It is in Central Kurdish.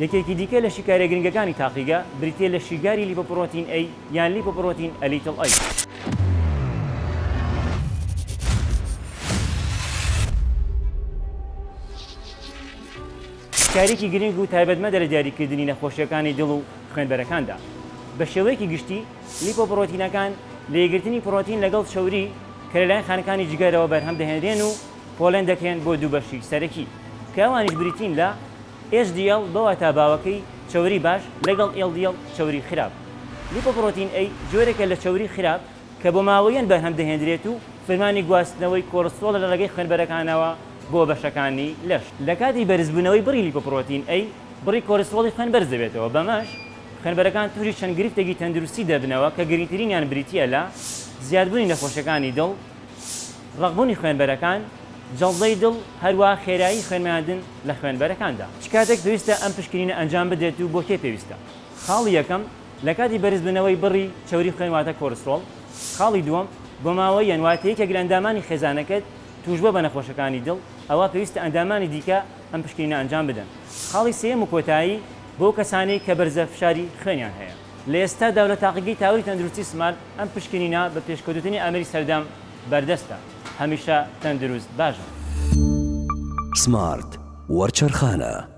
یەکێکی دیکە لە شیکاریە گرنگەکانی تاقیگە بریتیە لە شیگاری لیپۆپڕۆتین A یان لیپۆپڕۆتین A little a. شیکاریەکی گرنگ و تایبەتمەندە لە دیاریکردنی نەخۆشیەکانی دڵ و خوێنبەرەکاندا. بە شێوەیەکی گشتی لیپۆپڕۆتینەکان لە یەکگرتنی پڕۆتین لەگەڵ چەوری کە لەلایەن خانەکانی جگەرەوە بەرهەم دەهێنرێن و پۆڵێن دەکرێن بۆ دوو بەشی سەرەکی کە ئەوانیش بریتین لە HDL بە واتا باوەکەی چەوری باش لەگەڵ LDL چەوری خراپ. لیپۆپڕۆتین A جۆرێکە لە چەوری خراپ کە بۆ ماوەیەن بەرهەم دەهێندرێت و فرمانی گواستنەوەی کۆڵسترۆڵە لە ڕێگەی خوێنبەرەکانەوە بۆ بەشەکانی لەش. لە کاتی بەرزبوونەوەی بڕی لیپۆپڕۆتین A بڕی کۆڵسترۆڵی خوێن بەرز دەبێتەوە بەمەش خوێنبەرەکان تووشی چەند گرفتێکی تەندروستی دەبنەوە کە گرنگترینیان بریتییە لە، زیادبوونی نەخۆشیەکانی دڵ، ڕەقبوونی خوێنبەرەکان، جەڵدەی دڵ، هەروەها خێرایی خوێنمەیاندن لە خوێنبەرەکاندا. چ کاتێک پێویستە ئەم پشکنینە ئەنجام بدرێت و بۆ کێ پێویستە؟ خاڵی یەکەم، لە کاتی بەرزبوونەوەی بڕی چەوری خوێن واتە کۆڵسترۆڵ. خاڵی دووەم، بۆماوەییان واتە یەکێک لە ئەندامانی خێزانەکەت تووشبووە بە نەخۆشەکانی دڵ، ئەوا پێویستە ئەندامانی دیکە ئەم پشکنینە ئەنجام بدەن. خاڵی سێیەم و کۆتایی، بۆ کەسانەی کە بەرزە فشاری خوێنیان هەیە. لە ئێستادا و لە تاقیگەی تاوەری تەندروستی سمارت ئەم پشکنینە بە پێشکەوتووترین ئامێری سەردەم بەردەستە. هەمیشە تەندروست باشن. سمارت وەرچەرخانە.